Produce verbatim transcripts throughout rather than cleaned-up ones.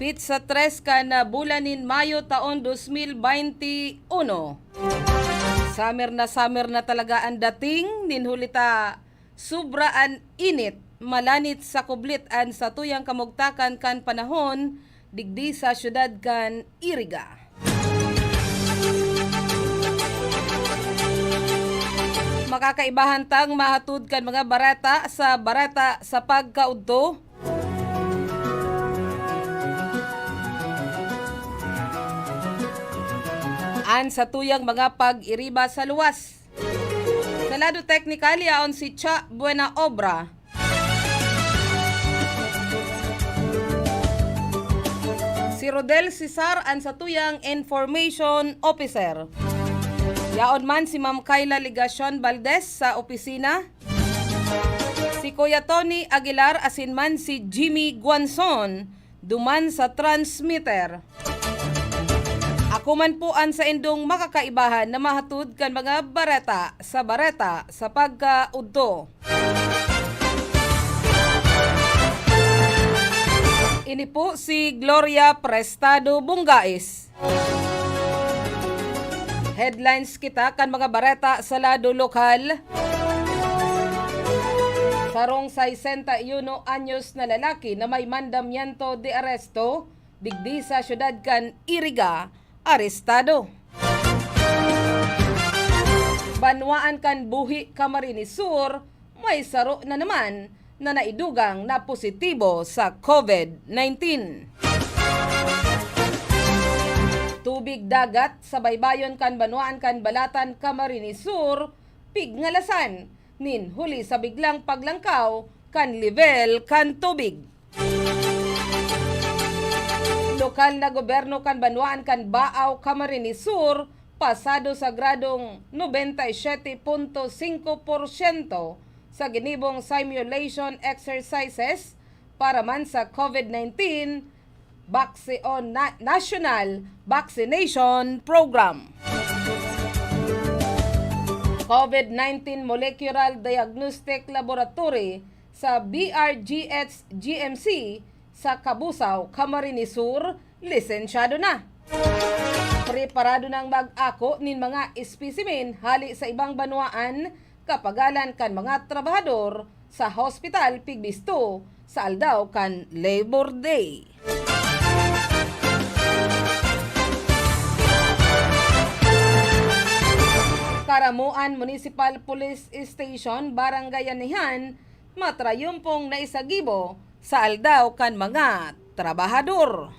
Sa tres kan, ah, bulan nin Mayo taon dos mil baynte uno. Summer na summer na talaga an dating, nin huli ta sobra an init, malanit sa kublit an satuyang kamugtakan kan panahon digdi sa siyudad kan Iriga. Makakaibahan tang mahatod kan mga bareta sa bareta sa pagkaudto. An satuyang mga pag-iriba sa luwas. Sa lado teknikal, yaon si Cha Buena Obra. Si Rodel Cesar an satuyang information officer. Yaon man si Ma'am Kayla Legacion Valdez sa opisina. Si Kuya Tony Aguilar asin man si Jimmy Guanzon duman sa transmitter. Ako man po an saindong makakaibahan na mahatod kan mga bareta sa bareta sa pagkaudto. Ini po si Gloria Prestado Bungais. Headlines kita kan mga bareta sa lado lokal. Sarong sesenta y uno anyos na lalaki na may mandamiento de aresto digdi sa siyudad kan Iriga, arestado. Banwaan kan Buhi, Camarines Sur, may saro na naman na naidugang na positibo sa COVID nineteen. Tubig dagat sa baybayon kan banwaan kan Balatan, Camarines Sur, pigngalasan nin huli sa biglang paglangkaw kan lebel kan tubig. Lokal na gobyerno kan banwaan kan Baao, Camarines Sur, pasado sa gradong nobenta y siete punto singko porsyento sa ginibong simulation exercises para man sa COVID nineteen vaccine o na-, National Vaccination Program. COVID nineteen Molecular Diagnostic Laboratory sa B R G H G M C sa Cabusao, Camarines Sur, lisensyado na. Preparado nang mag-ako nin mga espesimen hale sa ibang banwaan, kapagalan kan mga trabahador sa hospital pigbisto sa aldaw kan Labor Day. Caramoan Municipal Police Station, Barangay Anihan, matrayumpong naisagibo sa aldaw kan mga trabahador.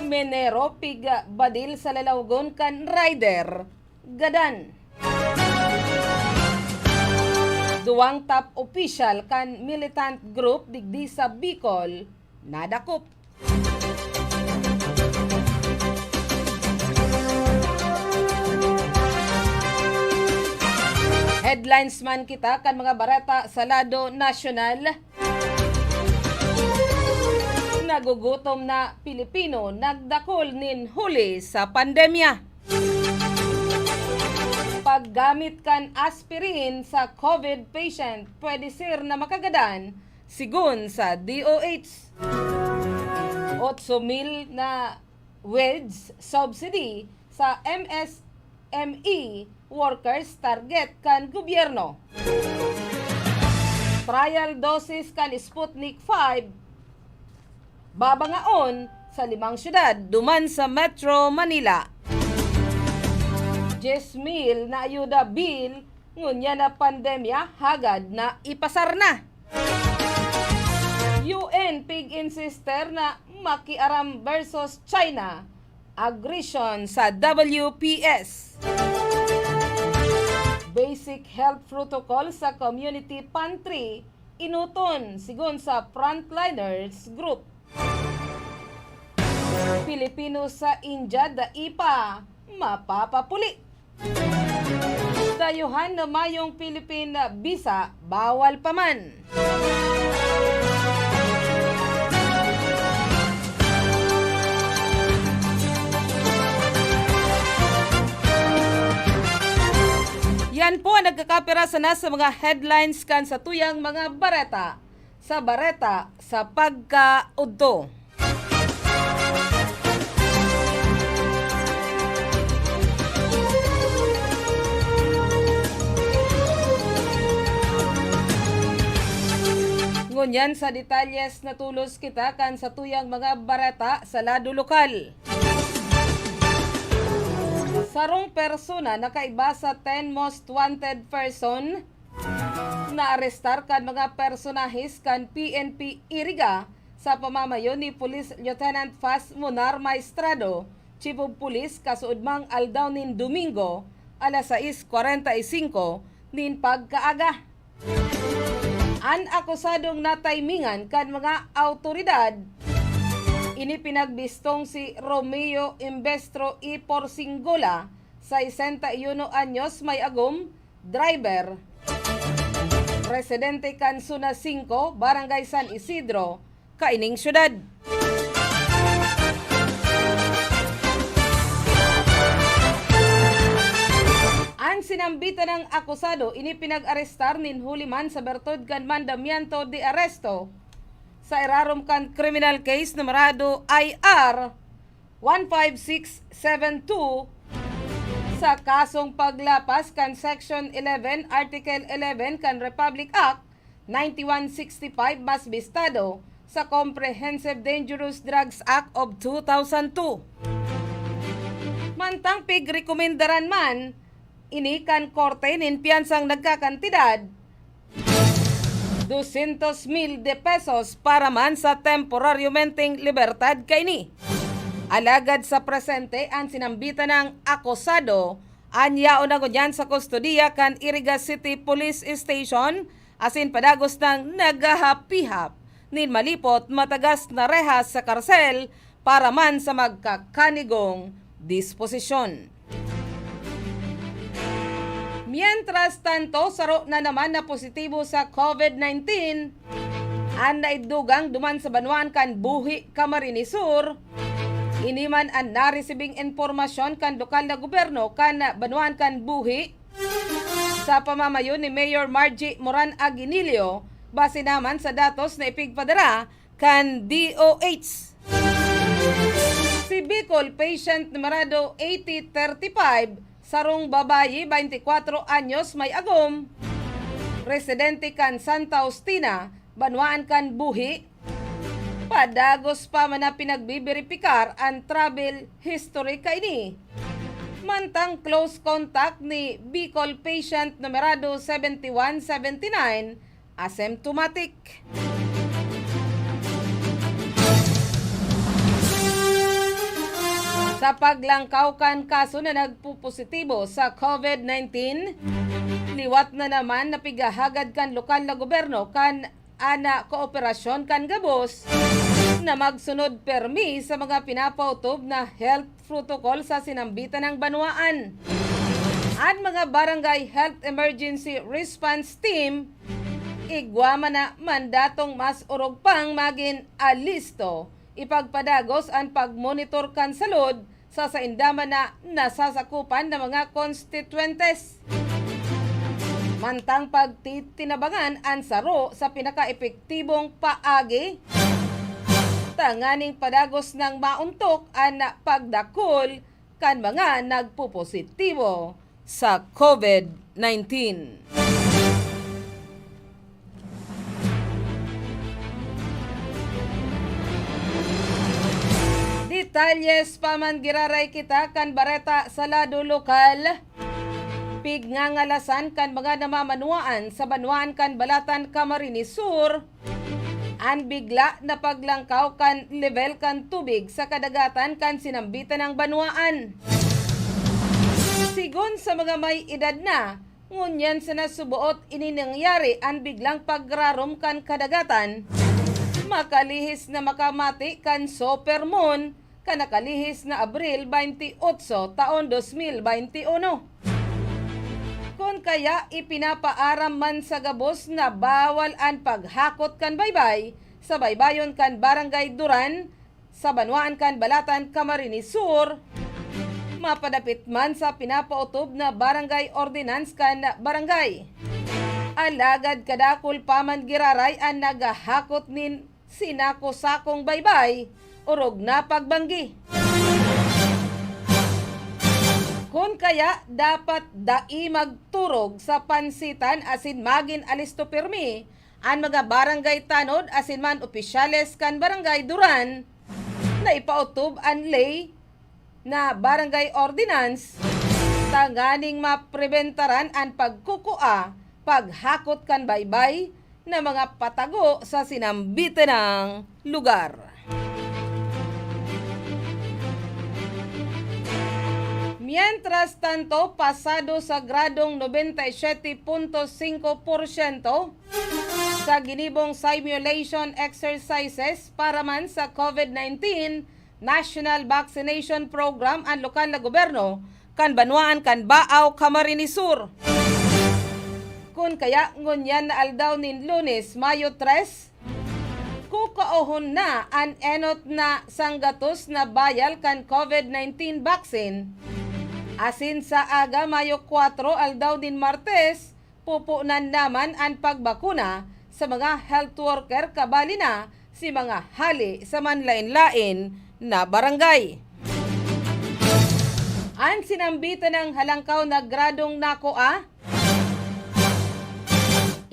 Minero pigbadil sa lalawgon kan rider, gadan. Duwang top official kan militant group digdi sa Bicol nadakop. Headlines man kita kan mga bareta sa lado nasyonal. Nagugutom na Pilipino nagdakul nin huli sa pandemya. Paggamit kan aspirin sa COVID patient pwede ser na makagadan, sigon sa D O H. Otso mil na wage subsidy sa M S M E workers target kan gobyerno. Trial doses kan Sputnik five babangaon sa limang syudad duman sa Metro Manila. Dyes mil na ayuda bill, ngunyan na pandemya, hagad na ipasar na. U N pig-insister na makiaram versus China, aggression sa W P S. Basic health protocol sa community pantry, enoton, sigon sa Frontliners Group. Pilipino sa India dai pa mapapapuli. Dayuhan na mayong Philippine visa, bawal pa man. Yan po ang nagkakapira sana sa mga headlines kan satuyang mga bareta, sa Bareta sa Pagkaudto. Ngunyan sa detalyes, natolos kita kan satuyang mga bareta sa lado lokal. Sarong persona na kaiba sa ten most wanted person naarestar kan mga personahes kan P N P Iriga sa pamamayo ni Police Lieutenant Faz Munar Maestrado, Chief of Police, kasuodmang aldaw nin Domingo, alas sais kwarenta y singko nin pagkaaga. An akusadong natimingan kan mga awtoridad, ini pinagbistong si Romeo Imbestro y Porcingola, sesenta y uno anyos may agom, driver, residente kan Zona singko, Barangay San Isidro, kaining syudad. An sinambitan nang akusado ini pinag-arestar nin huli man sa bertud kan mandamiento de arresto sa irarom kan criminal case numerado I R one five six seven two, sa kasong paglapas kan Section eleven, Article eleven kan Republic Act ninety-one sixty-five, mas bistado sa Comprehensive Dangerous Drugs Act of two thousand two. Mantang pigrekomendaran man ini kan korte nin piyansang nagkakantidad doscientos mil de pesos para man sa temporaryomenteng libertad kaini. Alagad sa presente, an sinambitan nang akusado an yaon na ngunyan sa kustodiya kan Iriga City Police Station asin padagos nang naghahapihap nin malipot matagas na rehas sa karsel para man sa magkakanigong disposisyon. Mientras tanto, saro na naman na positibo sa COVID nineteen an naidugang duman sa banwaan kan Buhi, Camarines Sur. Ini man an naresibing impormasyon kan lokal na gobyerno kan banwaan kan Buhi, sa pamamayo ni Mayor Margie Moran Aguinilio, base naman sa datos na ipigpadara kan D O H. Si Bicol patient numerado eighty thirty-five, sarong babayi, twenty-kwatro anyos may agom, residente kan Santa Justina, banwaan kan Buhi. Padagos pa man na pinagbibiripikar an travel history kaini. Mantang close contact ni Bicol patient numerado seventy-one seventy-nine, asymptomatic. Sa paglangkaw kan kaso na nagpupositibo sa COVID nineteen, liwat na naman na pighahagad kan lokal na gobyerno kan an kooperasyon kan gabos na magsunod permi sa mga pinapautob na health protocol sa sinambitan nang banwaan. An mga Barangay Health Emergency Response Team, igwa man na mandatong mas orog pang magin alisto, ipagpadagos an pagmonitor kan salud sa sainda man na nasasakupan na mga konstituyentes. Mantang pagtitinabangan an saro sa pinakaepektibong paagi tanganing padagos nang maontok an pagdakul kan mga nagpopositibo sa COVID nineteen. Detalyes pa man, giraray kita kan bareta sa lado lokal. Pigngangalasan kan mga namamanwaan sa banwaan kan Balatan, Camarines Sur, an bigla na paglangkaw kan lebel kan tubig sa kadagatan kan sinambitan nang banwaan. Sigon sa mga may edad na, ngunyan sana suboot ini nangyari an biglang pagrarom kan kadagatan, makalihis na makamati kan supermoon kan nakalihis na Abril twenty-eight, taon dos mil twenty-one. Kun kaya, ipinapaaram man sa gabos na bawal an paghakot kan baybay sa baybayon kan Barangay Duran, sa banwaan kan Balatan, Camarines Sur, mapadapit man sa pinapaotob na barangay ordinance kan barangay. Alagad kadakul pa man giraray an naghahakot nin sinako-sakong baybay, orog na pagbanggi. Kun kaya, dapat dai magturog sa pansitan asin magin alisto pirmi an mga barangay tanod asin man opisyales kan barangay duran na ipaotob an ley na barangay ordinance tanganing mapribentaran an pagkukua, paghakot kan baybay na mga patago sa sinambitenang lugar. Mientras tanto, pasado sa gradong nobenta y siyete punto singko porsyento sa ginibong simulation exercises para man sa COVID nineteen National Vaccination Program an lokal na gobyerno kan banwaan kan Baao, Camarines Sur. Kun kaya, ngunyan na aldaw nin Lunes, Mayo tres, kukuahon na an enot na sanggatos na bayal kan COVID nineteen vaccine. Asin sa aga, Mayo kwatro, aldaw nin Martes, pupunan naman an pagbakuna sa mga health worker, kabali na si mga hali sa manlaen-laen na barangay. An sinambitan ng halangkaw na gradong nakua,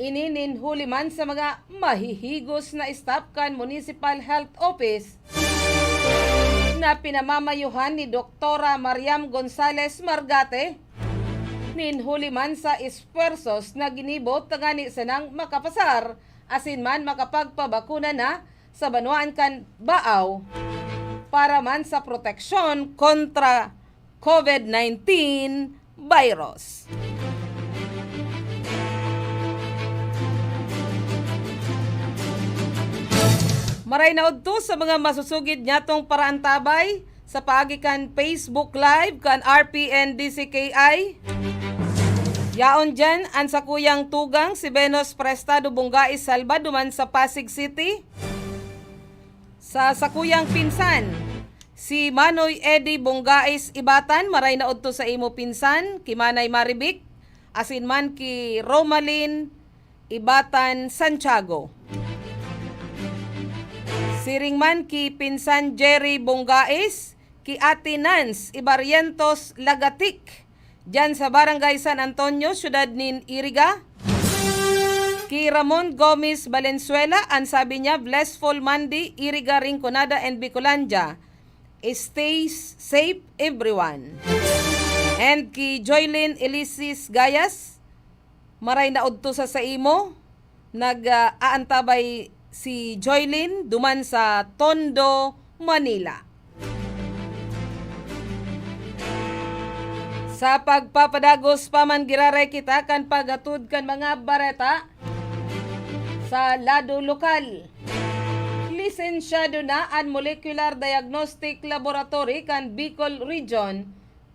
ini nin huli man sa mga mahihigos na staff kan Municipal Health Office na pinamamayohan ni Doktora Mariam Gonzalez Margate, nin huli man sa esfuerzos na ginibo tangani sanang makapasar asin man makapagpabakuna na sa banwaan kan Baao para man sa proteksyon kontra COVID nineteen virus. Maray na udto sa mga masusugid nyatong paraantabay sa paagi kan Facebook Live kan R P N D C K I. Yaon diyan an sakuyang tugang, si Venus Prestado Bongais Salva, duman sa Pasig City. Sa sakuyang pinsan, si Manoy Eddie Bongais Ibatan, maray na udto sa imo pinsan, ki Manay Marivic, asin man ki Romalyn Ibatan Santiago. Siring man ki pinsan Jerry Bongais, ki Ate Nance Ibarrientos Lagatic, diyan sa Barangay San Antonio, Syudad nin Iriga. Ki Ramon Gomez Valenzuela, an sabi niya, "Blessful Monday, Iriga, Rinconada, and Bicolandia. Stay safe, everyone." And ki Joylyn Elisis Gayas, maray na udto sa saimo, nag, ah, aantabay si Joylyn duman sa Tondo, Manila. Sa pagpapadagos pa man giraray kita kan paghatod kan mga bareta sa lado lokal. Lisensyado na an Molecular Diagnostic Laboratory kan Bicol Region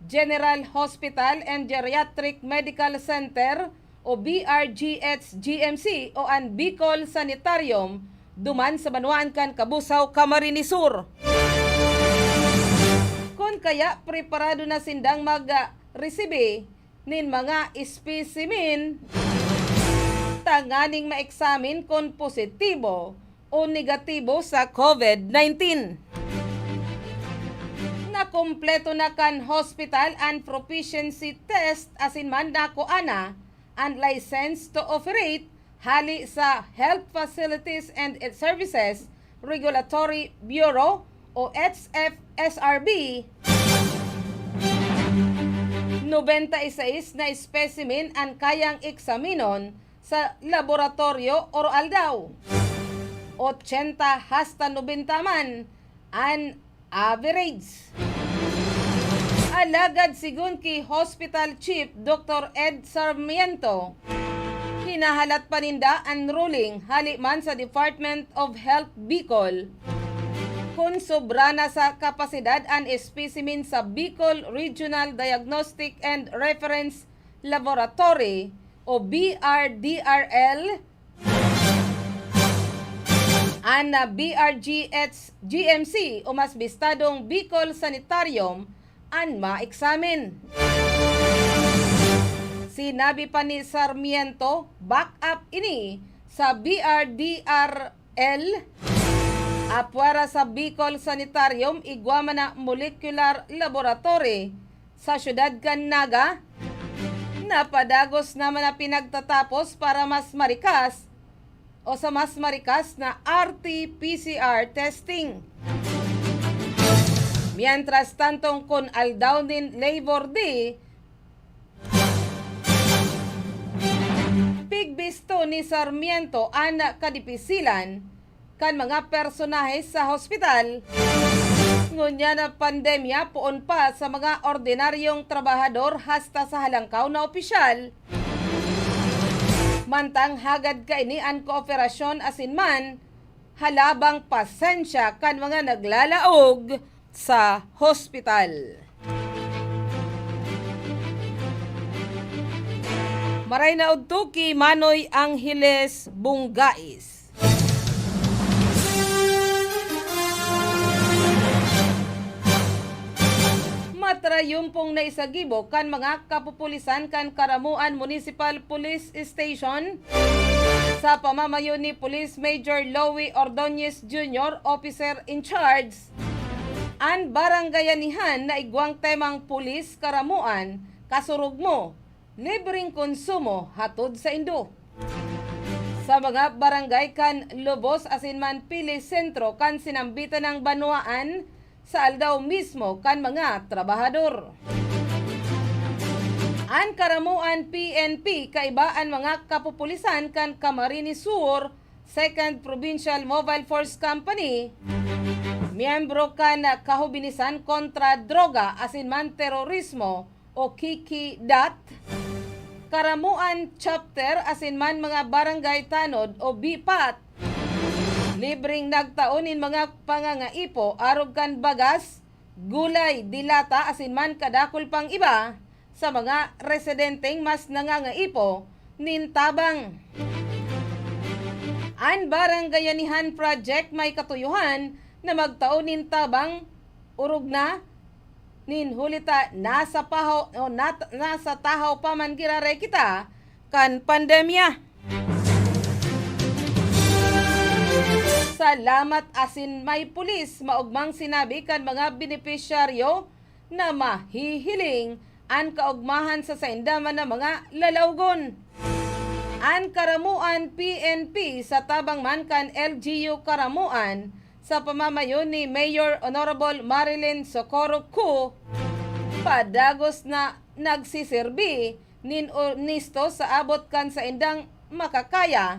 General Hospital and Geriatric Medical Center o B R G H G M C o an Bicol Sanitarium duman sa banwaan kan Cabusao, Camarines Sur. Kun kaya, preparado na sindang mag, ah, resibi nin mga specimen tanganing ma-examine kun positibo o negatibo sa COVID nineteen. Nakumpleto na kan hospital an proficiency test asin man nakua na an license to operate hali sa Health Facilities and Services Regulatory Bureau o H F S R B. Nobenta y seis na specimen an kayang eksaminon sa laboratoryo oro-aldaw. Ochenta hasta nobenta man an average. Alagad segun ki Hospital Chief Doktor Ed Sarmiento, hinahalat pa ninda an ruling hali man sa Department of Health Bicol kun sobra na sa kapasidad an specimen sa Bicol Regional Diagnostic and Reference Laboratory o B R D R L, an B R G H G M C o mas bistadong Bicol Sanitarium an maeksamen. Sinabi pa ni Sarmiento, back up ini sa B R D R L. Apwera sa Bicol Sanitarium, igwa man na molecular laboratory sa siyudad kan Naga, napadagos naman na pinagtatapos para mas marikas o sa mas marikas na R T P C R testing. Mientras tantong kun aldaw nin Labor Day, pigbisto ni Sarmiento an kadipisilan kan mga personahe sa hospital. Ngunyan na pandemya, poon pa sa mga ordinaryong trabahador hasta sa halangkaw na opisyal. Mantang hagad kaini an kooperasyon asin man halabang pasensya kan mga naglalaog sa hospital. Maray na udto ki Manoy Angeles Bungais. Matrayumpong naisagibo kan mga kapupulisan kan Karamuan Municipal Police Station sa pamamayo ni Police Major Louie Ordonez Junior, Officer in Charge, an barangayanihan na igwang temang Pulis Karamuan, Kasurog Mo, Libreng Konsumo Hatod Saindo. Sa mga barangay kan Lobos asin man Pili Sentro kan sinambitan ng banwaan sa aldaw mismo kan mga trabahador. An Karamuan P N P kaiba an mga kapupulisan kan Camarines Sur Second Provincial Mobile Force Company, miyembro kan Kahubinisan kontra Droga asin man Terorismo o KIKI-DOT, Karamuan Chapter asin man mga barangay tanod o BPAT, libreng nagtao nin mga pangangaipo arog kan bagas, gulay, delata asin man kadakul pang iba sa mga residenteng mas nangangaipo nin tabang. An Barangayanihan Project may katuyohan na magtao nin tabang orog na nin huli ta nasa pahaw, o nat-, nasa tahaw pa man giraray kita kan pandemya. Salamat asin may pulis, maogmang sinabi kan mga benepisyaryo na mahihiling an kaogmahan sa sainda man na mga lalawgon. An Karamuan P N P sa tabang man kan L G U Karamuan sa pamamayo ni Mayor Honorable Marilyn Socorro Koo, padagos na nagsiserbi nin onesto sa abot kan saindang makakaya,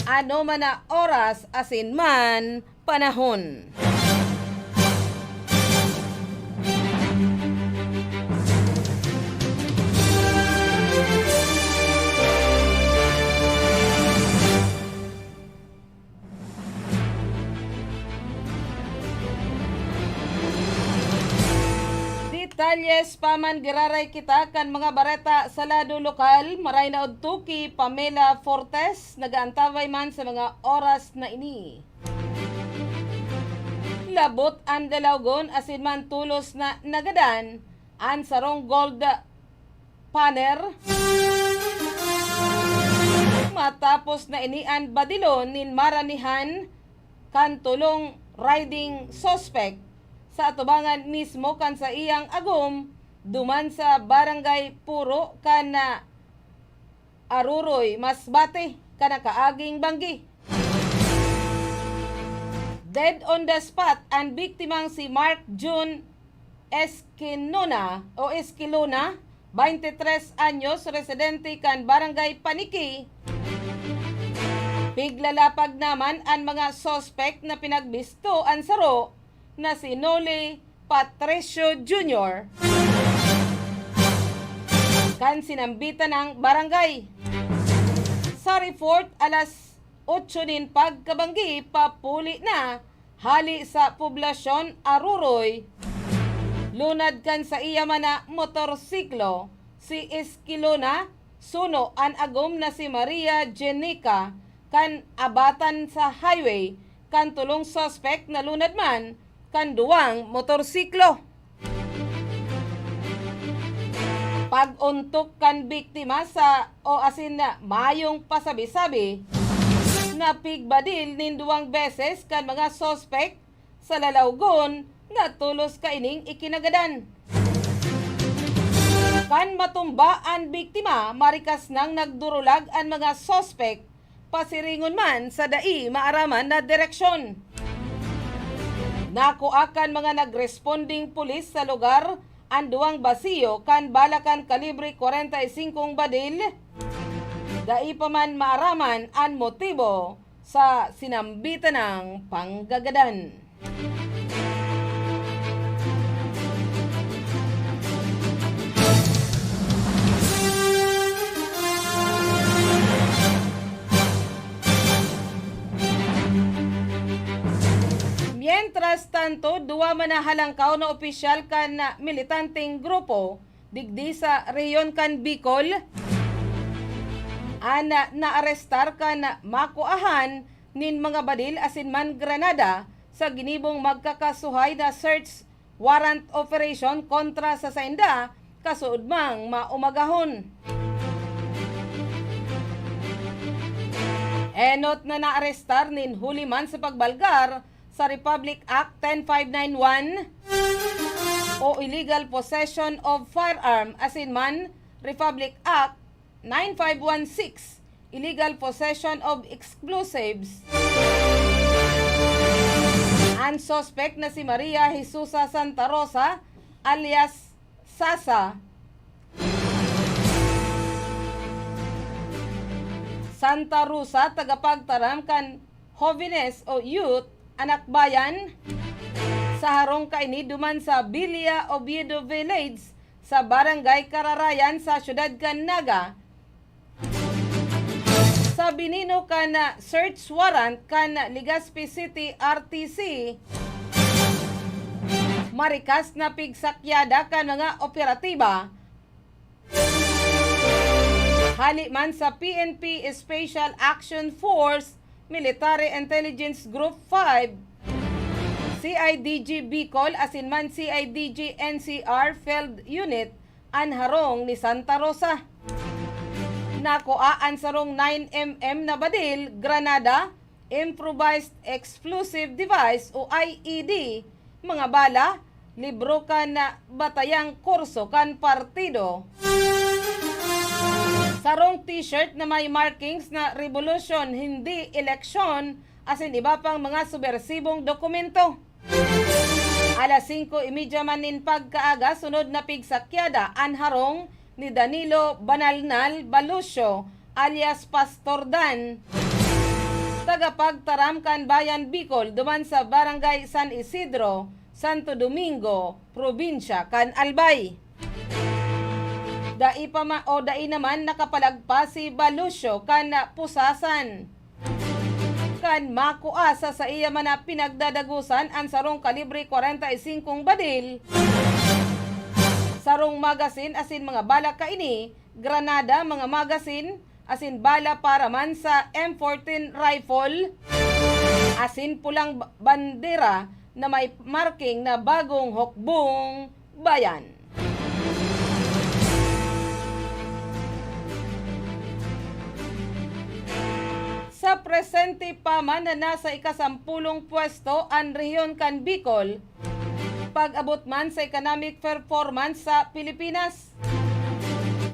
anoman na oras asin man panahon. Detalles pa man giraray kita kan mga bareta sa lado lokal. Maray na udto ki Pamela Fortes, nagaantabay man sa mga oras na ini. Labot an lalawgon asin man tolos na nagadan an sarong gold paner. Matapos na ini an badilon nin maranihan kan tolong riding suspect sa atubangan mismo kan saiyang agom duman sa Barangay Puro kan, ah, Aruroy, Masbate, kan nakaaging banggi. Dead on the spot an biktimang si Mark Jun Esquinona o Esquilona, twenty-three anyos, residente kan Barangay Paniki. Piglalapag naman an mga suspect na pinagbisto an saro na si Noli Patricio Junior kan sinambitan ng barangay. Sa report, alas otso nin pagkabanggi, papuli na hali sa poblasyon Aruroy. Lunad kan saiya man na motorsiklo, si Esquilona, suno an agom na si Maria Jenica kan abatan sa highway kan tolong suspek na lunad man kan duwang motorsiklo. Pag-ontok kan biktima sa o asin na mayong pasabi-sabi, napigbadil nin duwang beses kan mga suspek sa lalawgon na tolos kaining ikinagadan. Kan matumba an biktima, marikas nang nagdurulag an mga suspek pasiringon man sa dai maaraman na direksyon. Nakua kan mga nagresponding pulis sa lugar an duwang basiyo kan bala kan kalibre kwarenta y singkong badil. Dai pa man maaraman an motibo sa sinambitan nang panggagadan. Mientras tanto, duwa man na halangkaw na opisyal kan militanteng grupo digdi sa rehiyon kan Bicol an naarestar kan makuahan nin mga badil asin man granada sa ginibong magkakasuhay na search warrant operation kontra sa sainda, kasuodmang maumagahon. Enot na naarestar nin huli man sa pagbalgar sa Republic Act ten five nine one o illegal possession of firearm asin man Republic Act nine five one six, illegal possession of explosives. An suspek na si Maria Jesusa Santa Rosa, alias Sasa Santa Rosa, tagapagtaram kan Jovenes o Youth, Anak Bayan, sa harong kaini duman sa Villa Oviedo Village, sa Barangay Kararayan sa siyudad kan Naga, sa binino kan search warrant kan Legazpi City R T C, marikas na pigsakyada kan mga operatiba hali man sa P N P Special Action Force, Military Intelligence Group five, C I D G Bicol asin man C I D G N C R Field Unit an harong ni Santa Rosa. Nakua an sarong nine M M na badil, granada, improvised explosive device o I E D, mga bala, libro kan batayang kurso kan partido, sarong t-shirt na may markings na Rebolusyon, Hindi Eleksyon, asin iba pang mga subersibong dokumento. Alas singko y media man nin pagkaaga, sunod na pigsakyada an harong ni Danilo Banalnal Balucio, alias Pastor Dan, tagapagtaram kan Bayan Bicol, duman sa Barangay San Isidro, Santo Domingo, probinsya kan Albay. Dai pa ma-, o dai naman nakapalagpas si Balucio kan pusasan kan makua sa saiya man na pinagdadagosan an sarong kalibre kwarenta y singkong badil, sarong magasin asin mga bala kaini, granada, mga magasin, asin bala para man sa M fourteen rifle, asin pulang ba-, bandera na may marking na Bagong Hukbong Bayan. Sa presente pa man na nasa ikasampulong pwesto an rehiyon kan Bicol, pag-abot man sa economic performance sa Pilipinas.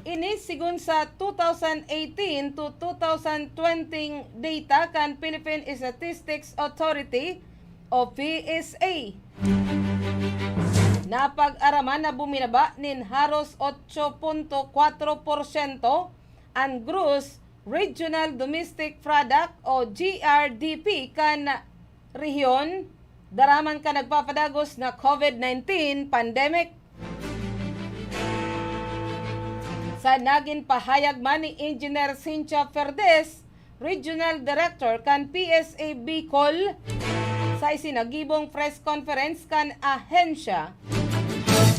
Ini segun sa two thousand eighteen to two thousand twenty data kan Philippine Statistics Authority o P S A. Napag-araman na buminaba nin haros otso punto kwatro porsyento an gross Regional Domestic Product o G R D P kan rehiyon, daraman kan nagpapadagos na COVID nineteen pandemic. Sa nagin pahayag man ni Engineer Cynthia Ferdes, Regional Director kan P S A Bicol, sa isinagibong press conference kan ahensya,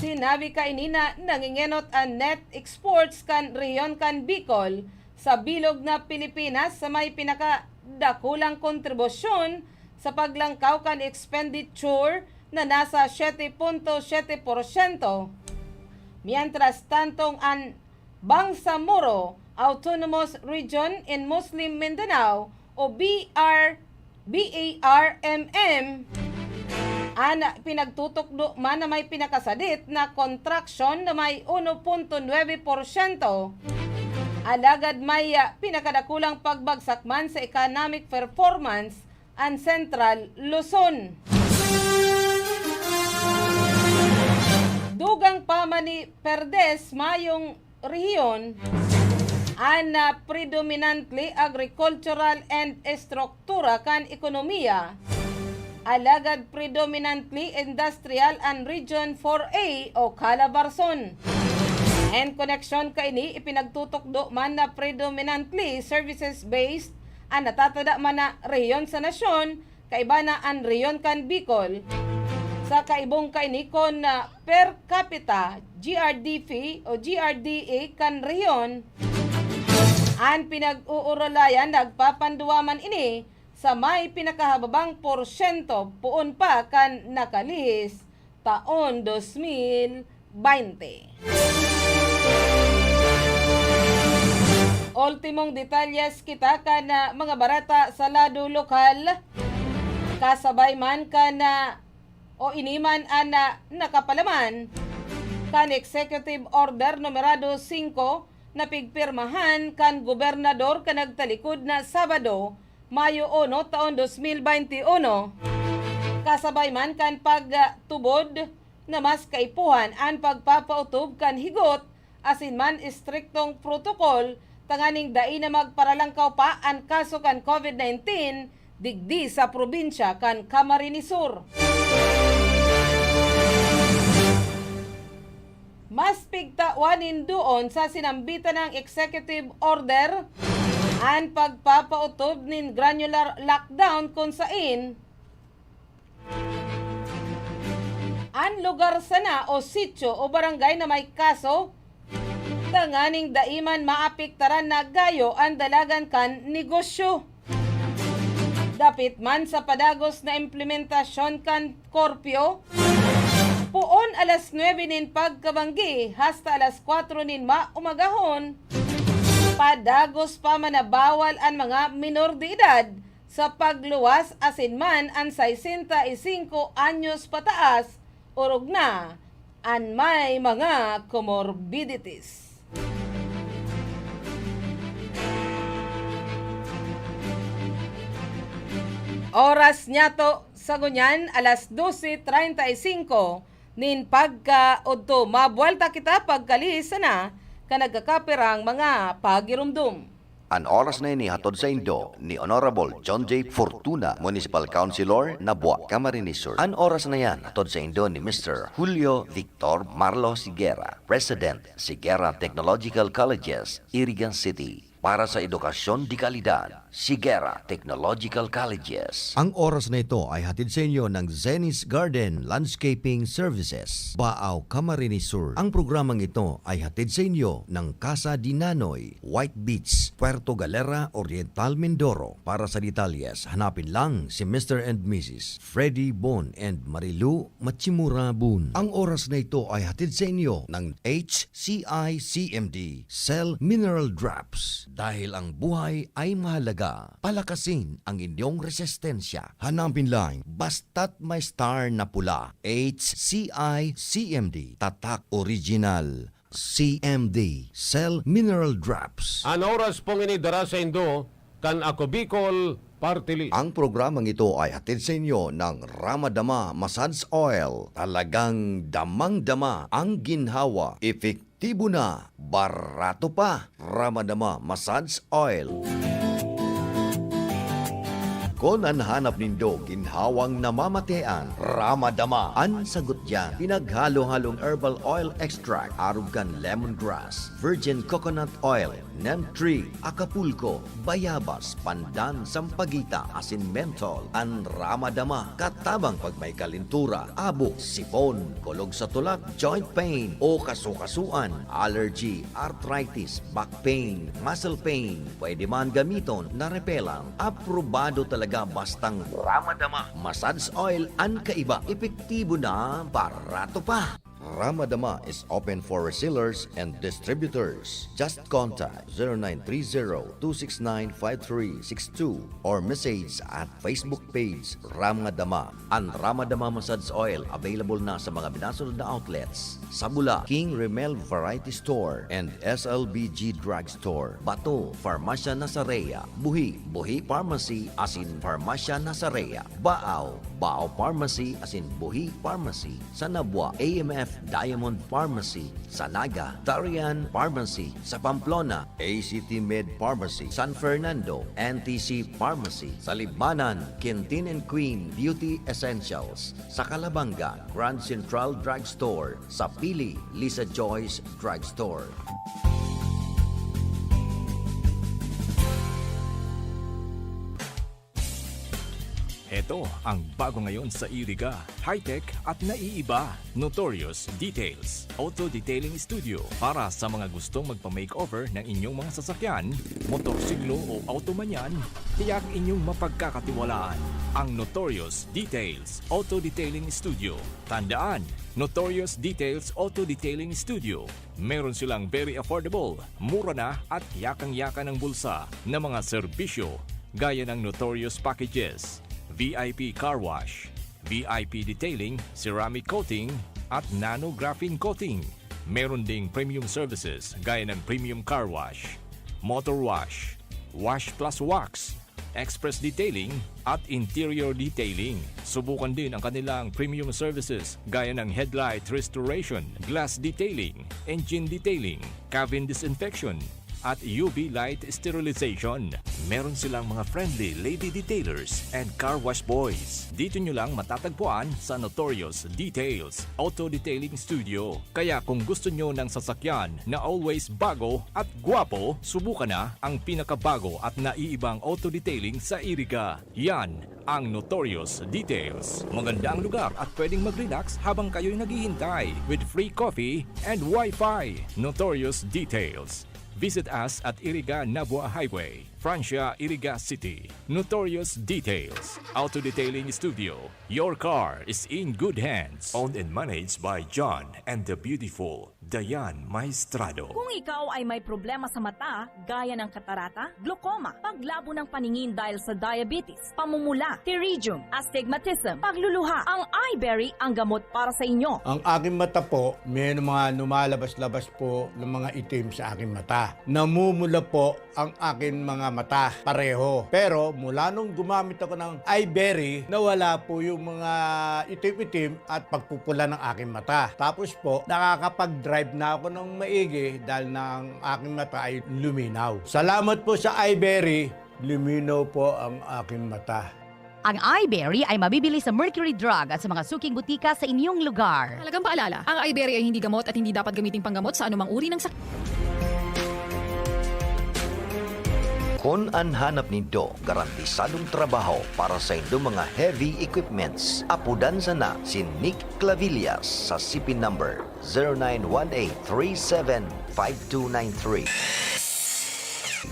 sinabi kaini na nangingenot an net exports kan rehiyon kan Bicol sa bilog na Pilipinas sa may pinakadakulang kontribusyon sa paglangkaw kan expenditure na nasa siyete punto siyete porsyento. Mientras tantong an Bangsamoro Autonomous Region in Muslim Mindanao o B R, B A R M M, an pinagtutukdo man na may pinakasadit na kontraksyon na may uno punto nuebe porsyento, alagad may, ah, pinakadakulang pagbagsak man sa economic performance an Central Luzon. Dugang pa man ni Perdes mayong rehiyon an, ah, predominantly agricultural and estruktura kan ekonomiya, alagad predominantly industrial an Region four A o Calabarzon. En koneksyon kaini, ipinagtutukdo man na predominantly services-based an natatada man na rehiyon sa nasyon, kaiba na an rehiyon kan Bicol. Sa kaibong kaini kon, ah, per capita G R D P o G R D A kan rehiyon, an pinag-uurulayan nagpapanduwa man ini sa may pinakahababang porsyento poon pa kan nakalihis taon dos mil baynte. Ultimong detalyes kita kan, ah, mga bareta sa lado lokal, kasabay man kan, ah, o ini man an, ah, nakapalaman kan Executive Order Numerado singko na pigpirmahan kan gobernador kan nagtalikod na Sabado, Mayo uno, taon dos mil baynte uno, kasabay man kan pagtubod na mas kaipuhan an pagpapautob kan higot asin man estriktong protokol tanganing dai na magparalangkaw pa an kaso kan COVID nineteen digdi sa probinsya kan Camarines Sur. Mas pigtawan nin duon sa sinambitan nang executive order an pagpapautob nin granular lockdown, kun sain an lugar sana o sitio o barangay na may kaso, tanganing dai man maapektaran na gayo an dalagan kan negosyo. Dapit man sa padagos na implementasyon kan korpyo, poon alas nuebe nin pagkabanggi hasta alas kwatro nin maumagahon, padagos pa manabawal an mga minor de edad sa pagluwas asin man an sesenta y cinco anyos pataas, orog na an may mga comorbidities. Oras niyato sa ngunyan, alas dose treinta y cinco nin pagkaodto. Mabuwelta kita pagkalihis sana kan nagkakapirang mga pagiromdom. An oras na ini hatod saindo ni Honorable John J Fortuna, Municipal Councilor, Nabua, Camarines Sur. An oras na yan hatod saindo ni Mister Julio Victor Marlos Higuera, President, Higuera Technological Colleges, Irigan City, para sa edukasyon de kalidad. Higuera Technological Colleges. Ang oras na ito ay hatid sa inyo ng Zenny's Garden Landscaping Services, Baao, Camarines Sur. Ang programang ito ay hatid sa inyo ng Casa de Nanoy, White Beach, Puerto Galera, Oriental Mindoro. Para sa detalyes, hanapin lang si Mister and Missus Freddy Bon and Marilu Machimura Bon. Ang oras na ito ay hatid sa inyo ng H C I C M D Cell Mineral Drops. Dahil ang buhay ay mahalaga, palakasin ang inyong resistensya. Hanapin lang, basta't may star na pula. H C I C M D, tatak original. C M D Cell Mineral Drops. An oras pong ini dara saindo kan Ako Bicol Party List. Ang programang ito ay hatid sa inyo ng Ramadama Massage Oil. Talagang damang-dama ang ginhawa. Epektibo na, barato pa. Ramadama Massage Oil. Kun an hanap nindo ginhawang namamatean, Ramadama an sagot diyan. Pinaghalo-halong herbal oil extract, arog kan lemongrass, virgin coconut oil, neem tree, Acapulco, bayabas, pandan, sampaguita, asin menthol. An Ramadama katabang pag may kalentura, abo, sipon, kulog sa tulak, joint pain o kasukasuan, allergy, arthritis, back pain, muscle pain. Pwede man gamiton na repellent. Aprobado talaga bastang Ramadama Massage Oil an kaiba. Epektibo na, barato pa. Ramadama is open for resellers and distributors. Just contact zero nine three zero two six nine five three six two or message at Facebook page Ramadama. Ang Ramadama Massage Oil available na sa mga minasunod na outlets: Sabula, King Remel Variety Store, and S L B G Drug Store. Bato, Farmasya Nasarea. Buhi, Buhi Pharmacy asin Farmasya Nasarea. Baaw, Baaw Pharmacy asin Buhi Pharmacy. Sa Nabua, A M F Diamond Pharmacy. Sa Naga, Tarian Pharmacy. Sa Pamplona, A C T Med Pharmacy. San Fernando, N T C Pharmacy. Sa Libmanan, Quintin and Queen Beauty Essentials. Sa Calabanga, Grand Central Drug Store. Sa Pili, Lisa Joyce Drug Store. Heto ang bago ngayon sa Iriga, high-tech at naiiba, Notorious Details Auto Detailing Studio. Para sa mga gustong magpa-makeover ng inyong mga sasakyan, motorsiklo o auto man yan, tiyak inyong mapagkakatiwalaan ang Notorious Details Auto Detailing Studio. Tandaan, Notorious Details Auto Detailing Studio. Meron silang very affordable, mura na at yakang-yakan ang bulsa na mga serbisyo, gaya ng Notorious Packages, V I P Car Wash, V I P Detailing, Ceramic Coating, at Nanographene Coating. Meron ding premium services gaya ng Premium Car Wash, Motor Wash, Wash Plus Wax, Express Detailing, at Interior Detailing. Subukan din ang kanilang premium services gaya ng headlight restoration, glass detailing, engine detailing, cabin disinfection, at U V light sterilization. Meron silang mga friendly lady detailers and car wash boys. Dito nyo lang matatagpuan sa Notorious Details Auto Detailing Studio. Kaya kung gusto nyo ng sasakyan na always bago at gwapo, subukan na ang pinakabago at naiibang auto detailing sa Iriga. Yan ang Notorious Details. Maganda ang lugar at pwedeng mag-relax habang kayo'y naghihintay with free coffee and Wi-Fi. Notorious Details. Visit us at Iriga Nabua Highway, Francia, Iriga City. Notorious Details Auto Detailing Studio. Your car is in good hands. Owned and managed by John and the beautiful Dayan Maestrado. Kung ikaw ay may problema sa mata, gaya ng katarata, glaucoma, paglabo ng paningin dahil sa diabetes, pamumula, pterygium, astigmatism, pagluluha, ang Eyeberry ang gamot para sa inyo. Ang aking mata po, may mga lumalabas-labas po ng mga itim sa aking mata. Namumula po ang aking mga mata pareho. Pero mula nung gumamit ako ng Eyeberry, nawala po yung mga itim-itim at pagpupula ng aking mata. Tapos po, nakakapag-drive na ako ng maigi dahil na ang aking mata ay luminaw. Salamat po sa Eyeberry, luminaw po ang aking mata. Ang Eyeberry ay mabibili sa Mercury Drug at sa mga suking butika sa inyong lugar. Mahalagang paalala, ang Eyeberry ay hindi gamot at hindi dapat gamiting panggamot sa anumang uri ng sakit. Kun an hanap nindo garantisadong trabaho para sa indong mga heavy equipments, apodan sana si Nick Clavillas sa C P number zero nine one eight three seven five two nine three.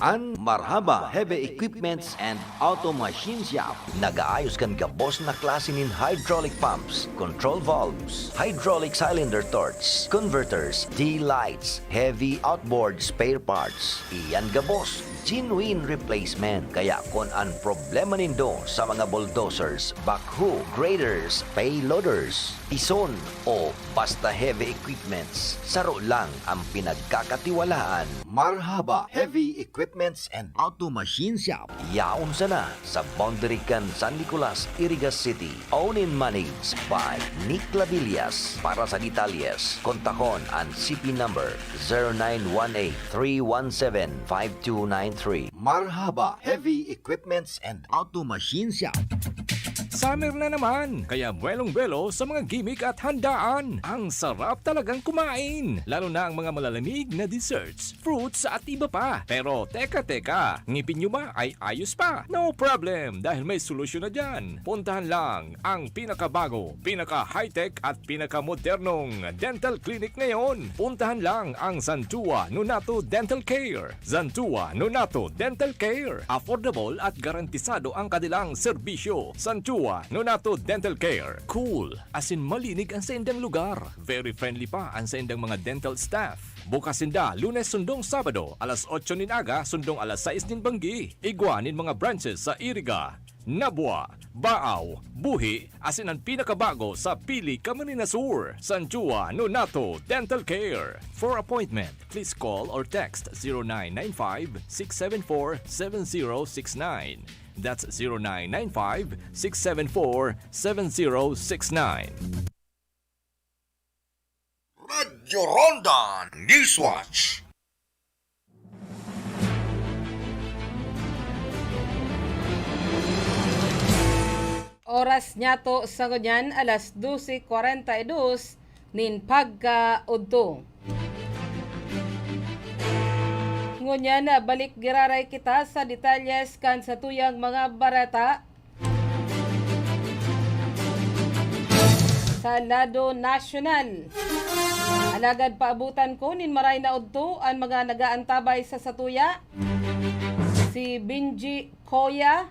An Marhaba Heavy Equipments and Auto Machine Shop. Nag-aayos kan gabos na klase nin hydraulic pumps, control valves, hydraulic cylinder torch, converters, D-lights, heavy outboard spare parts. Iyan gabos, genuine replacement. Kaya kun an problema nindo sa mga bulldozers, backhoe, graders, payloaders, pison, o basta heavy equipments, saro lang ang pinagkakatiwalaan. Marhaba Heavy Equipments and Auto Machine Shop. Yaon sana sa boundary kan San Nicolas, Iriga City. Owned and managed by Nick Labillas. Para sa detalyes, kontakon an C P number zero nine one eight three one seven five two nine three. Marhaba Heavy Equipments and Auto Machine Shop. Summer na naman, kaya buwelong-buwelo sa mga gimik at handaan. Ang sarap talagang kumain, lalo na ang mga malalamig na desserts, fruits at iba pa. Pero teka, teka, ngipin nyo ba ay ayos pa? No problem, dahil may solusyon na dyan. Puntahan lang ang pinakabago, pinaka-high-tech at pinakamodernong dental clinic ngayon. Puntahan lang ang Zantua Nonato Dental Care. Zantua Nonato Dental Care. Affordable at garantisado ang kanilang serbisyo. Zantua Nonato Dental Care. Cool, asin malinig an saindang lugar. Very friendly pa an saindang mga dental staff. Bukas sinda Lunes sundong Sabado, alas otso nin aga sundong alas sais nin banggi. Igwa nin mga branches sa Iriga, Nabua, Baaw, Buhi, asin an pinakabago sa Pili, Camarines Sur, San Juan, Nonato Dental Care. For appointment, please call or text zero nine nine five, six seven four, seven zero six nine. That's zero nine nine five, six seven four, seven zero six nine. Radyo Ronda Newswatch. Oras niyato sa ngunyan, alas dose kwarenta y dos nin pagkaudto. Ngunyan, balik giraray kita sa detalyes kan satuyang mga bareta. Sa lado nasyonal, alagad paabutan ko nin maray na udto an mga nagaantabay sa satuya, si Benji Coya,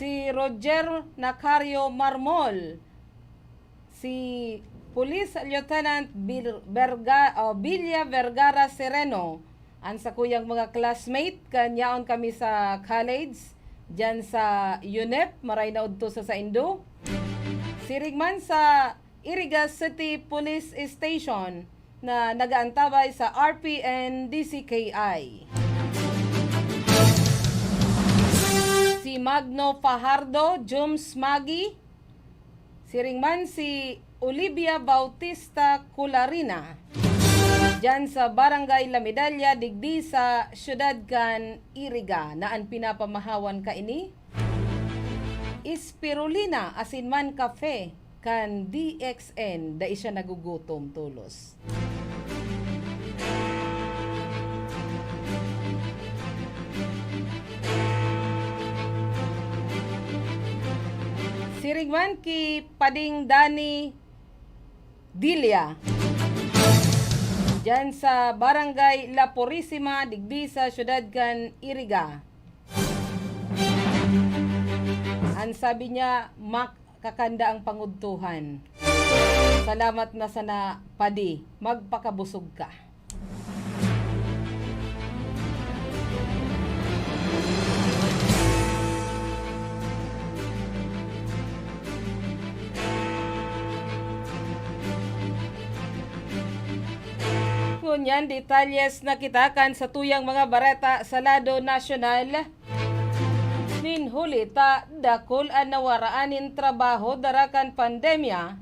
si Roger Nacario Marmol, si Police Lieutenant Bil-, Verga-, oh, Villa Vergara Sereno, an sakuyang mga classmate, kan yaon kami sa college, diyan sa UNEP, maray na udto sa saindo. Siring man sa Iriga City Police Station na nagaantabay sa R P N D C K I. Si Magno Fajardo, Jums Magi, siring man si Olivia Bautista Cularina, diyan sa Barangay La Medalla, digdi sa siyudad kan Iriga, na an pinapamahawan kaini, spirulina asin man kape kan D X N, dai siya nagugutom tolos. Siring man ki Pading Dani Dilia, diyan sa Barangay La Purisima, digdi sa siyudad kan Iriga. An sabi niya, "Mak-, kakanda ang pangudtuhan." Salamat na sana, Padi. Magpakabusog ka. Ngunyan, detalyes na kita kan satuyang mga bareta sa lado nasyonal. Nin huli ta dakul an nawaraan nin trabaho dara kan pandemya,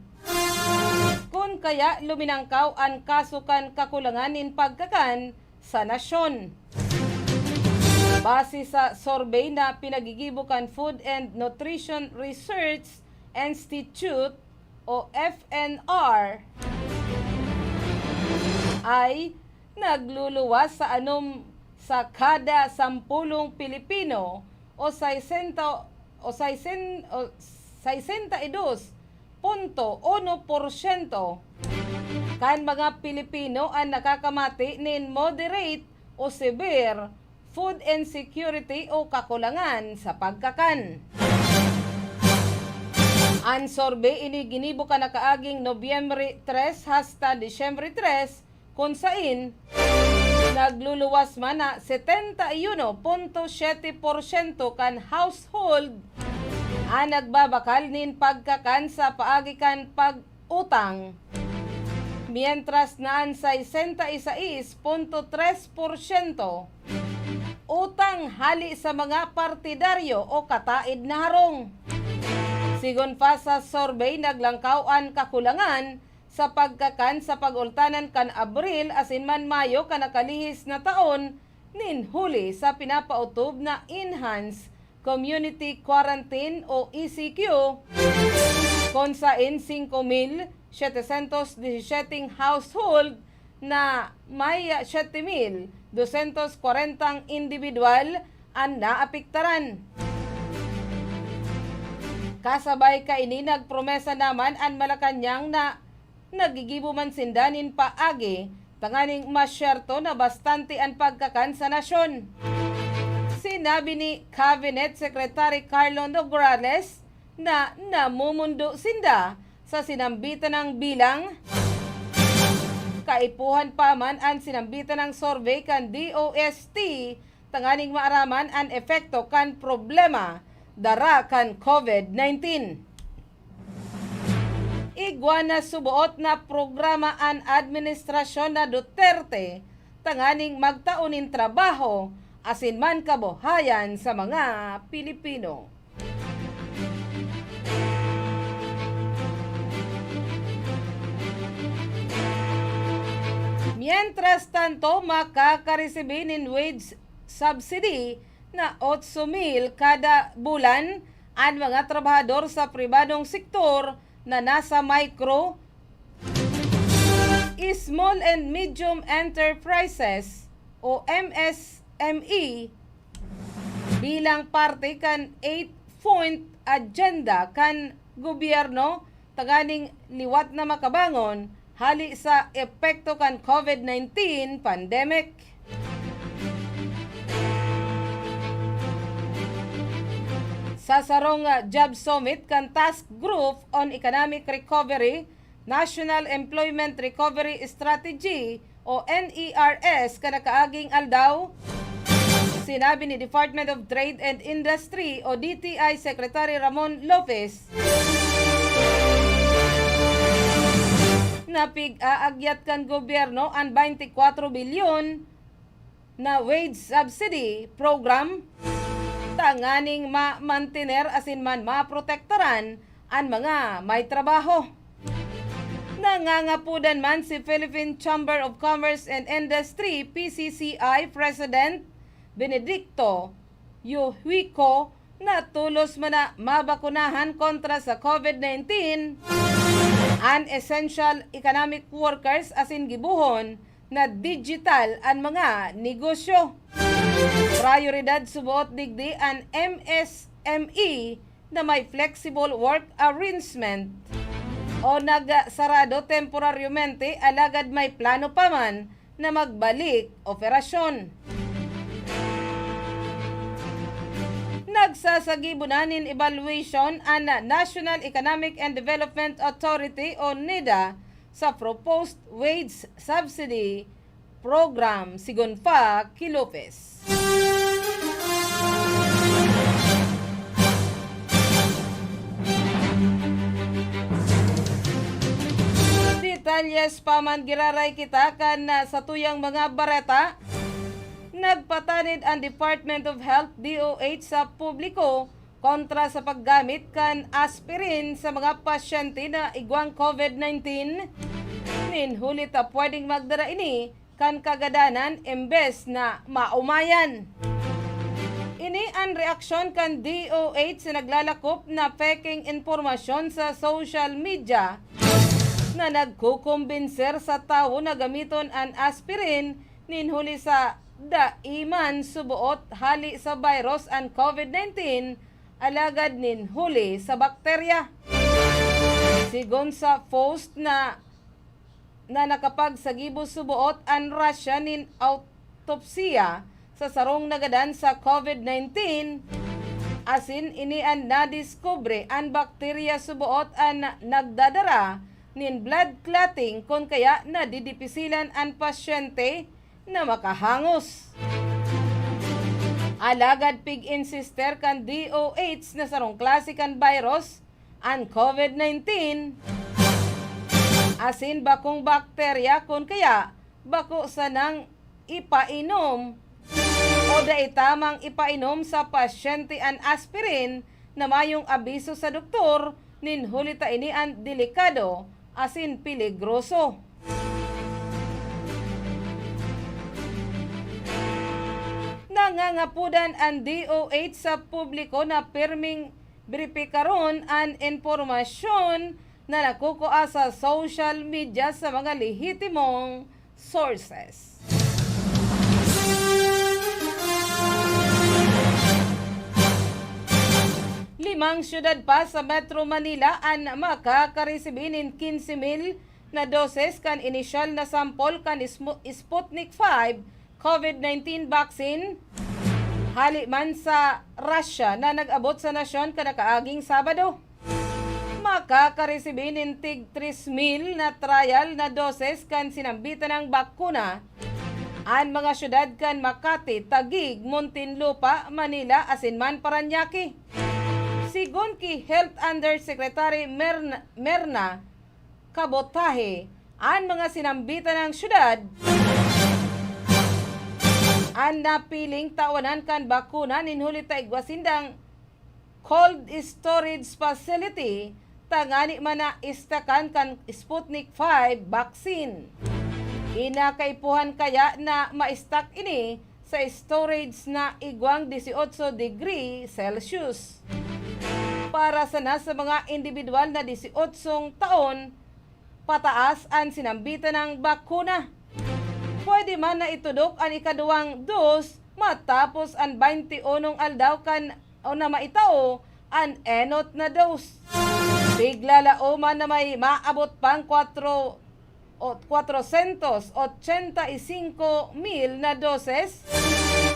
kun kaya luminangkaw an kaso kan kakulangan nin pagkakan sa nasyon. Base sa survey na pinagigibo kan Food and Nutrition Research Institute o F N R I, nagluluwas sa anom sa kada sampulong Pilipino o saysenta, o saisen-, o saysenta y dos punto uno porsyento kan mga Pilipino an nakakamati nin moderate o severe food insecurity o kakulangan sa pagkakan. An survey ini ginibo kan nakaaging Nobyembre tres hasta Disyembre tres, kun sain nagluluwas man na setenta y uno punto siyete porsyento kan household an nagbabakal nin pagkakan sa paagi kan pag-utang, mientras na an sesenta y seis punto tres porsyento utang hale sa mga partidaryo o kataed na harong. Sigon pa sa survey, naglangkaw an kakulangan sa pagkakan sa pag-ultanan kan Abril asin man Mayo kan nakalihis na taon, nin huli sa pinapaotob na Enhanced Community Quarantine o E C Q, kun sain singko mil setecientos disisyete household na may siyete mil dosyentos kwarentang indibidwal an naapektaran. Kasabay kaini, nagpromesa naman an Malacañang na naggigibo man sinda nin paagi tanganing masyerto na bastante an pagkakan sa nasyon. Si Sinabi ni Cabinet Secretary Carlo Nograles na namumundo sinda sa sinambitan ng bilang. Kaipuhan pa man an sinambitan ng survey kan D O S T tanganing maaraman an epekto kan problema dara kan COVID nineteen. Igwa na suboot na programa an administrasyon na Duterte tanganing magtao nin trabaho asin man kabuhayan sa mga Pilipino. Mientras tanto, makakaresibi nin wage subsidy na otso mil kada bulan an mga trabahador sa pribadong sektor na nasa micro, small and medium enterprises o M S M E bilang parte kan eight-point agenda kan gobyerno tanganing liwat na makabangon hali sa epekto kan COVID nineteen pandemic. Sa sarong, ah, job summit kan Task Group on Economic Recovery, National Employment Recovery Strategy o N E R S kan nakaaging aldaw, sinabi ni Department of Trade and Industry o D T I Secretary Ramon Lopez na pig-aagyat kan gobyerno an twenty-four bilyon na wage subsidy program tanganing ma-mantener asin man maprotektaran an mga may trabaho. Nangangapudan man si Philippine Chamber of Commerce and Industry, P C C I, President Benedicto Yuhuico na tolos man na mabakunahan kontra sa COVID nineteen an essential economic workers asin gibohon na digital an mga negosyo. Prayoridad suboot digdi an M S M E na may flexible work arrangement o nagsarado temporaryomente alagad may plano pa man na magbalik operasyon. Nagsasagibo na nin evaluation an National Economic and Development Authority o NEDA sa proposed wage subsidy program, sigon pa ki Lopez. Detalyes pa man giraray kita kan, ah, satuyang mga bareta. Nagpatanid an Department of Health, D O H, sa publiko kontra sa paggamit kan aspirin sa mga pasyente na igwang COVID nineteen, nin huli ta pwedeng magdara ini kan kagadanan embes na maomayan. Ini an reaksyon kan D O H sa naglalakop na peking impormasyon sa social media na nagkukumbinser sa tawo na gamiton an aspirin nin huli sa dai man suboot hali sa virus an COVID nineteen, alagad nin huli sa bakterya. Sigon sa post na, na nakapagsagibo suboot an Russia nin autopsiya sa sarong nagadan sa COVID nineteen, asin ini an nadiskubre an bakterya suboot an nagdadara nin blood clotting, kun kaya nadidipisilan an pasyente na makahangos. Alagad pig-insister kan D O H na sarong klase kan virus an COVID nineteen, asin bakong bakterya, kun kaya bako sanang ipainom o dai tamang ipainom sa pasyente an aspirin na mayong abiso sa doktor, nin huli ta ini an delikado asin peligroso. Nangangapodan an D O H sa publiko na pirming beripikaron an impormasyon na nakukua sa social media sa mga lehitimong sources. Limang syudad pa sa Metro Manila an makakaresibi nin quince mil na doses kan inisyal na sampol kan Ismu-, Sputnik five COVID nineteen vaccine Hali man sa Russia na nag-abot sa nasyon kada kaaging Sabado, makakaresibi nin tig tres mil na trial na doses kan sinambitan nang bakuna an mga syudad kan Makati, Taguig, Muntinlupa, Manila asin man Parañaque. Sigon ki Health Undersecretary Merna, Merna Kabotahe, an mga sinambitan nang syudad an napiling tawanan kan bakuna nin huli ta igwa sindang cold storage facility tangani man na istakan kan Sputnik five vaccine. Kinakaipuhan kaya na ma-stock ini sa storage na igwang dieciocho degree Celsius. Para sana sa mga indibidwal na dieciocho taon pataas an sinambitan ng bakuna. Pwede man na itudok an ikaduwang dos matapos an baynte unong aldaw kan o na maitao an enot na dos. Piglalao man na may maabot pang kwatro o kwatrosyentos ochenta y singko mil na doses,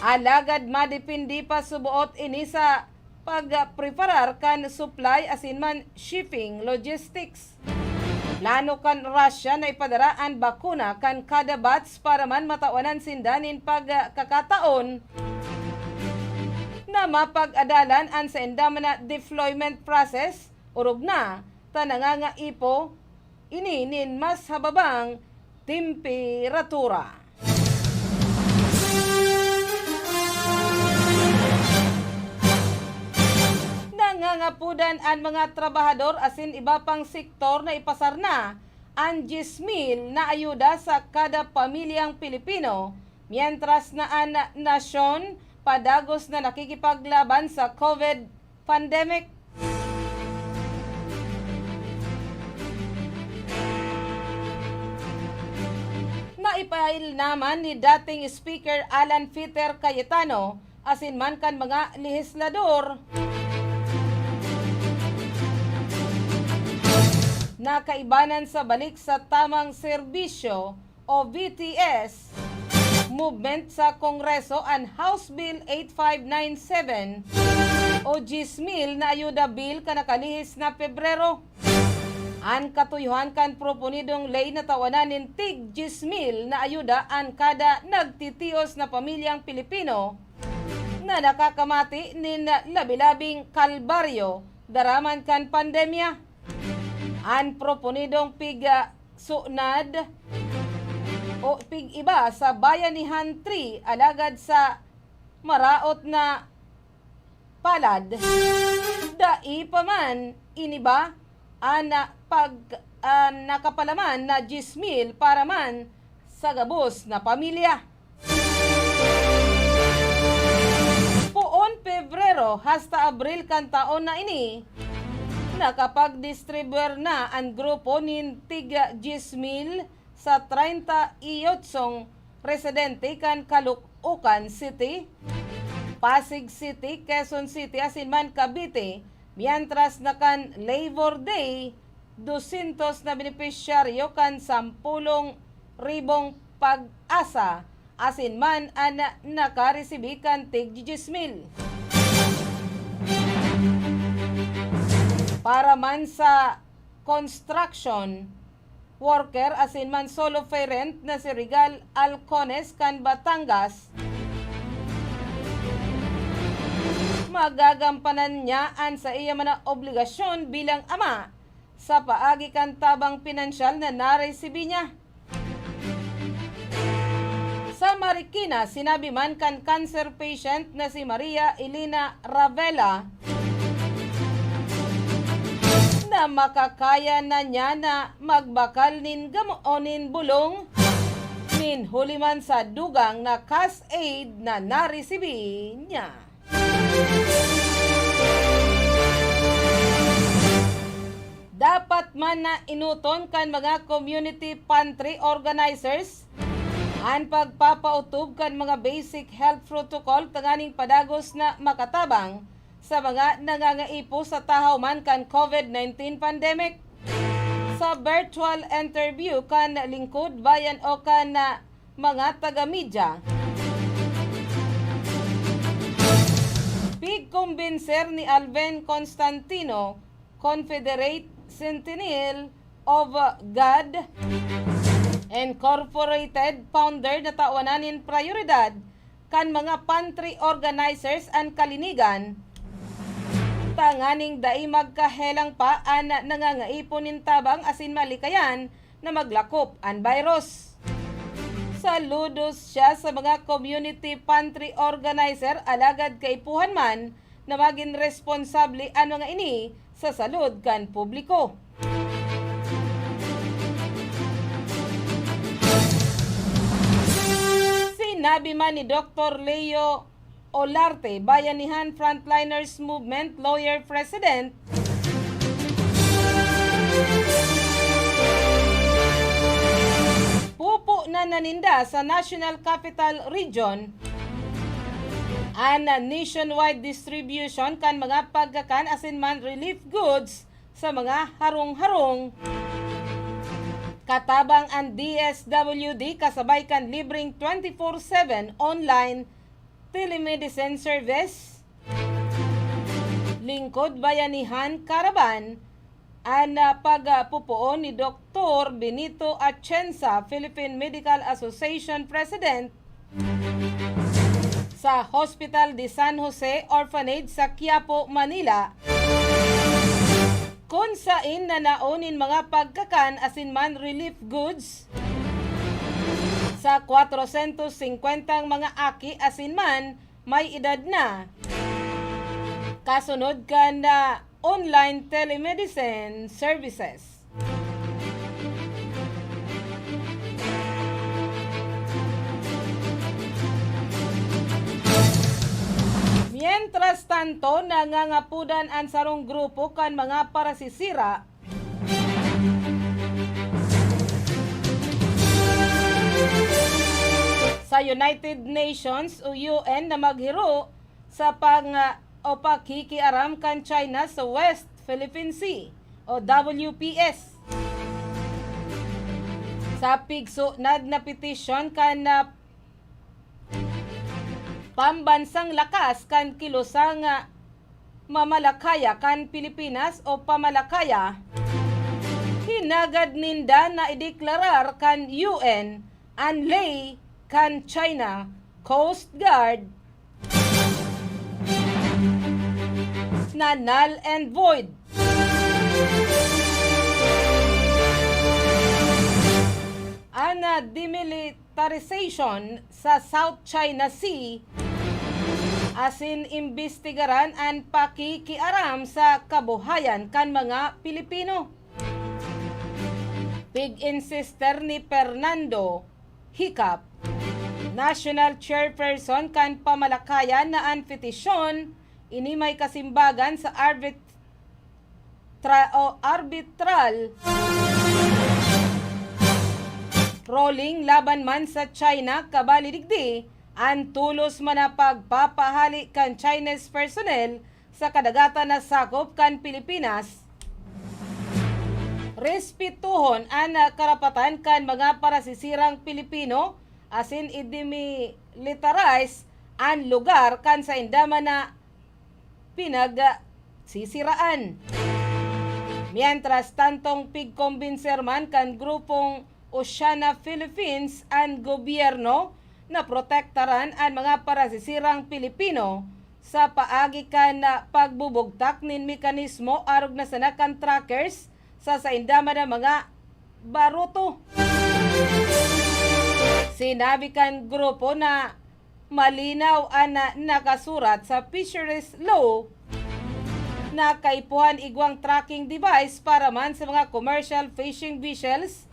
alagad madepende pa suboot ini sa pagpreparar kan supply asin man shipping logistics. Plano kan Russia na ipadara an bakuna kan kada batch para man matawanan sinda nin pagkakataon na mapag-adalan an sainda man na deployment process, orog na ta nangangaipo ini nin mas hababang temperatura. Nangangapudan an mga trabahador asin iba pang sektor na ipasar na an diyes mil na ayuda sa kada pamilyang Pilipino, mientras na an nasyon padagos na nakikipaglaban sa COVID pandemic. Naipail naman ni dating Speaker Alan Peter Cayetano asin man kan mga lehislador na kaibanan sa balik sa tamang serbisyo o B T S movement sa Kongreso an House Bill eight five nine seven o diyes mil na ayuda bill kan nakalihis na Pebrero. An katuyohan kan proponidong ley na tawanan nin tig diyes mil na ayuda an kada nagtitios na pamilyang Pilipino na nakakamati nin labi-labing kalbaryo daraman kan pandemya. An proponidong pig, ah, sunad o pig-iba sa Bayanihan Three, alagad sa maraot na palad, dai pa man iniba an pag, ah, nakapalaman na diyes mil para man sa gabos na pamilya. Poon Pebrero hasta Abril kan taon na ini, nakapagdistribuir na an grupo nin tig diyes mil sa treinta y otsong residente kan Caloocan City, Pasig City, Quezon City asin man Cavite, mientras na kan Labor Day, dosyentos na benepisyaryo kan sampolong ribong PAGASA asin man an nakaresibi kan tig diyes mil. Para man sa construction worker asin man solo parent na si Regal Alcones kan Batangas, magagampanan niya an saiya man na obligasyon bilang ama sa paagi kan tabang pinansyal na naresibi niya. Sa Marikina, sinabi man kan cancer patient na si Maria Elena Ravela na makakaya na niya na magbakal nin gamo o nin bulong nin huli man sa dugang na cash aid na naresibi niya. Dapat man na enoton kan mga community pantry organizers an pagpapautob kan mga basic health protocol tanganing padagos na makatabang sa mga nangangaipo sa tahaw man kan COVID nineteen pandemic. Sa virtual interview kan lingkod bayan o kan, ah, mga taga-media, Kumbinser ni Alvin Constantino, Confederate Sentinel of God Incorporated founder, na tawanan nin prayoridad kan mga pantry organizers an kalinigan, tanganing dai magkahelang pa an nangangaipon nin tabang asin malikayan na maglakop an virus. Saludos siya sa mga community pantry organizer, alagad kaipuhan man na magin responsable an mga ini sa salud kan publiko. Sinabi man ni Doktor Leo Olarte, Bayanihan Frontliners Movement Lawyer President, pupo na naninda sa National Capital Region an nationwide distribution kan mga pagkakan asin man relief goods sa mga harong-harong. Katabang an D S W D kasabay kan libreng twenty-four seven online telemedicine service, Lingkod Bayanihan Caravan, an, ah, pagpupoon ni Doktor Benito Atienza, Philippine Medical Association President, sa Hospital de San Jose Orphanage sa Quiapo, Manila, kun sain nanao nin mga pagkakan asin man relief goods sa kwatrosyentos singkwentang mga aki asin man may edad na, kasunod kan, ah, online telemedicine services. Mientras tanto, nangangapodan an sarong grupo kan mga parasisira sa United Nations o U N na maghiro sa pang-, o pakikiaram kan China sa West Philippine Sea o W P S. Sa pigsunod na petisyon kan, ah, pambansang lakas kan kilosang, ah, mamalakaya kan Pilipinas o pamalakaya, hinagad ninda na ideklarar kan U N an ley kan China Coast Guard na null and void. An, ah, demilitarization sa South China Sea asin imbestigaran an pakikiaram sa kabuhayan kan mga Pilipino. Pig-insister ni Fernando Hicap, National Chairperson kan pamalakayan, na an petisyon ini may kasimbagan sa arbit-, tra-, o arbitral ruling laban man sa China, kabali digdi an tolos man na pagpapahali kan Chinese personnel sa kadagatan na sakop kan Pilipinas. Respetuhon an karapatan kan mga parasisirang Pilipino asin i-demilitarize an lugar kan sainda man na pinagsisiraan. Mientras tantong pigkombinser man kan grupong Oceana Philippines an gobyerno na protektaran an mga parasisirang Pilipino sa paagi kan, ah, pagbubugtak nin mekanismo arog na sana kan trackers sa sainda man na mga baruto. Sinabi kan grupo na malinaw an, ah, nakasurat sa fisheries law na kaipuhan igwang tracking device para man sa mga commercial fishing vessels.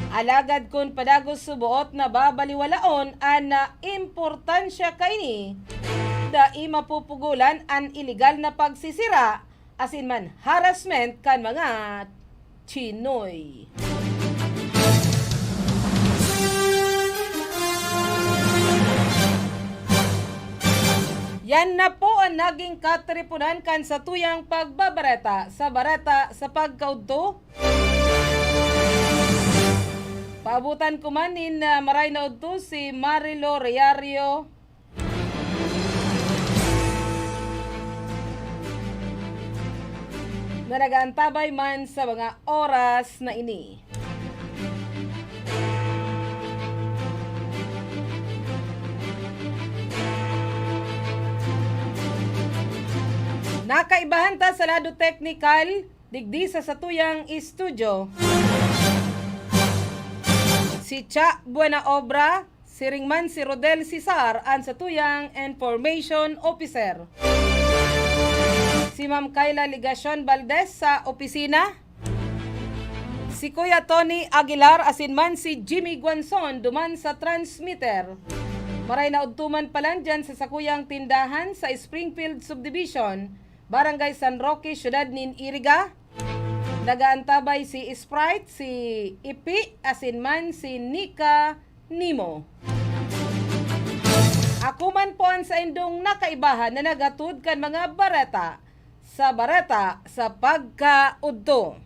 Alagad kun padagos suboot na babaliwalaon an, ah, importansya kaini, dai mapupugolan an iligal na pagsisira asin man harassment kan mga Chinoy. Yan na po an naging katripunan kan satuyang pagbabareta sa Bareta sa Pagkaudto. Paabutan ko man nin, ah, maray na udto si Marilo Riario. na nag-aantabay man sa mga oras na ini. Nakaibahan ta sa lado teknikal, digdi sa satuyang estudyo. Si Cha Buena Obra, siring man si Rodel Cesar, an satuyang information officer. Si Ma'am Kayla Legacion Valdez sa opisina. Si Kuya Tony Aguilar asin man si Jimmy Guanzon duman sa transmitter. Maray na udto man palan dyan sa sakuyang tindahan sa Springfield Subdivision, Barangay San Roque, Siyudad nin Iriga. Nagaantabay si Sprite, si Ipi, asin man si Nika Nimo. Ako man po an saindong nakaibahan na naghatod kan mga bareta sa Bareta sa Pagkaudto.